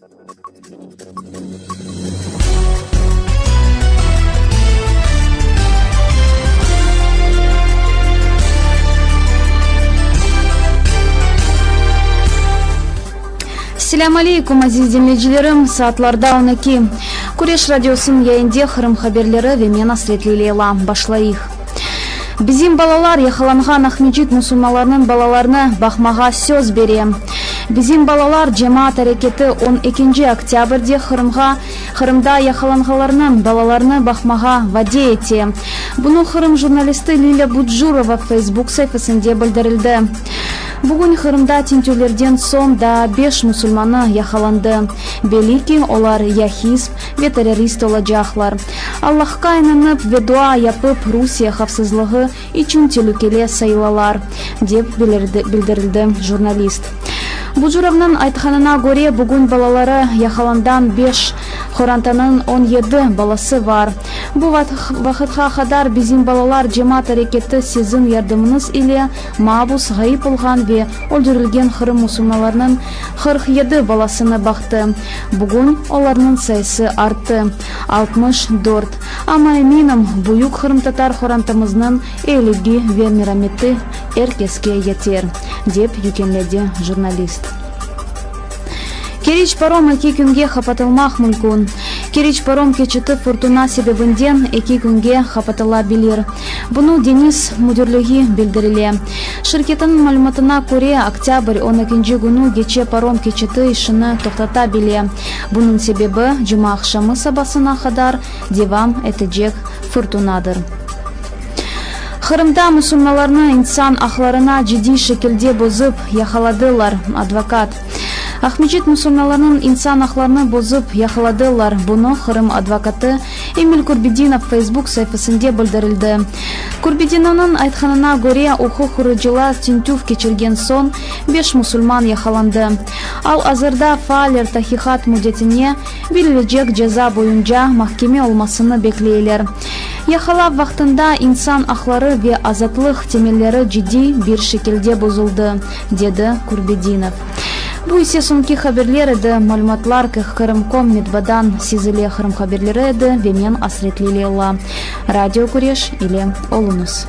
Selâm aleykum, aziz diñleyicilerim! Saatlarda 12. Küreş radiosınıñ yayında Qırım haberleri ve men Asretli Leyla. Başlayıq. Bizim balalar yaqalanğan Aqmescit musulmanlarınıñ balalarını baqmağa söz bere. Bizim balalar cemaat areketi on ekinci oktâbrde Qırımğa Qırımda yaqalanğanlarnıñ balalarını baqmağa vade ete. Bunı Qırım jurnalisti Lilâ Bucurova Facebook saifesinde bildirildi. Bugün Qırımda tintüvlerden soñ daa beş musulmanı yaqalandı. Belli ki, olar ya hizb ve terrorist olacaqlar. Allahqa inanıp ve dua yapıp Rusiye havfsızlığı içün telükeli sayılalar, dep bildirildi jurnalist. Bucurovnıñ aytqanına köre, bugün balaları yaqalandan beş qorantanıñ 17 balası bar. Bu vaqıtqa qadar Bizim balalar cemaat areketi siziñ yardımıñız ile mabus, ğayıp olğan ve öldürilgen Qırım musulmanlarınıñ 47 balasını baqtı. Bugün olarnıñ sayısı arttı, 64. Amma eminim, büyük qırımtatar qorantamıznıñ eyiligi ve merameti er keske yeter, dep yükünledi jurnalist. Keriç parom eki künge qapatılmaq mümkün. Keriç parom keçiti furtuna sebebinden eki künge qapatıla bilir. Bunı deñiz müdirligi bildirile. Şirketiniñ malümatına köre, oktâbr on ekinci künü gece parom keçiti işini toqtata bile. Bunıñ sebebi, cumaaqşamı sabasına qadar devam etecek furtunadır. Qırımda musulmanlarnı insan aqlarına ciddiy şekilde bozıp yaqaladılar, advokat. Aqmescit musulmanlarınıñ insan aqlarını bozıp yaqaladılar, bunı Qırım advokatı Emil Kurbedinov Facebook saifesinde bildirildi. Kurbedinovnıñ aytqanına köre, uquq qoruyıcılar tintüv keçirgen soñ beş musulman yaqalandı. Al-azırda faaller tahqiqat müddetine berilecek ceza boyunca mahkeme olmasını bekleyler. Yaqalav vaqtında insan aqları ve azatlıq temelleri ciddiy bir şekilde bozuldı, dedi Kurbedinov. Bu ise soñki haberler edi. Malümatlar Qırım.com metbadan sizile Qırım haberleri edi ve men Asretli Leyla. Radio Küreş ile oluñız.